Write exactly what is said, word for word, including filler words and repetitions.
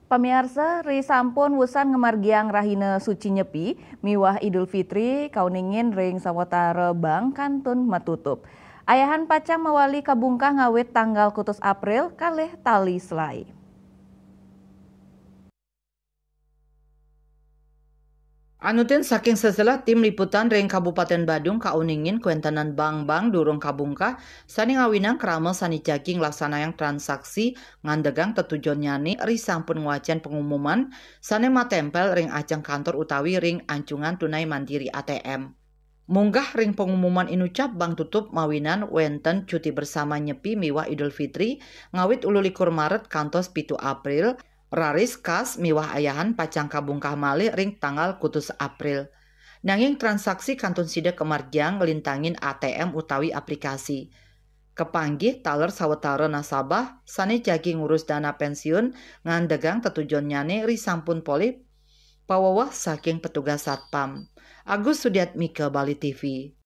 Pamiarsa, ri sampun wusan ngamargiang Rahina Suci Nyepi miwah Idul Fitri, kauningin ring sawatara bank kantun matutup. Ayahan pacang mawali kabungkah ngawit tanggal kutus April kalih tali selai. Anutin saking seselah tim liputan ring Kabupaten Badung kauningin kawéntenan bank-bank durung kabungkah sané ngawinang krama sané jagi nglaksanayang transaksi ngandegang tetujonnyane ri sampun ngwacen pengumuman sané matempel ring ajeng kantor utawi ring anjungan tunai mandiri A T M. Munggah ring pengumuman inucap bank tutup mawinan wénten cuti bersama Nyepi miwah Idul Fitri ngawit ulu likur Maret kantos pitu April, raris kas miwah ayahan pacang kabungkah malih ring tanggal kutus April. Nanging transaksi kantun sida kamargiang nglintangin A T M utawi aplikasi. Kapanggih taler sawatara nasabah sané jagi ngurus dana pensiun ngandegang tetujonnyane ri sampun polih paweweh saking petugas Satpam. Agus Sudiatmika, Bali T V.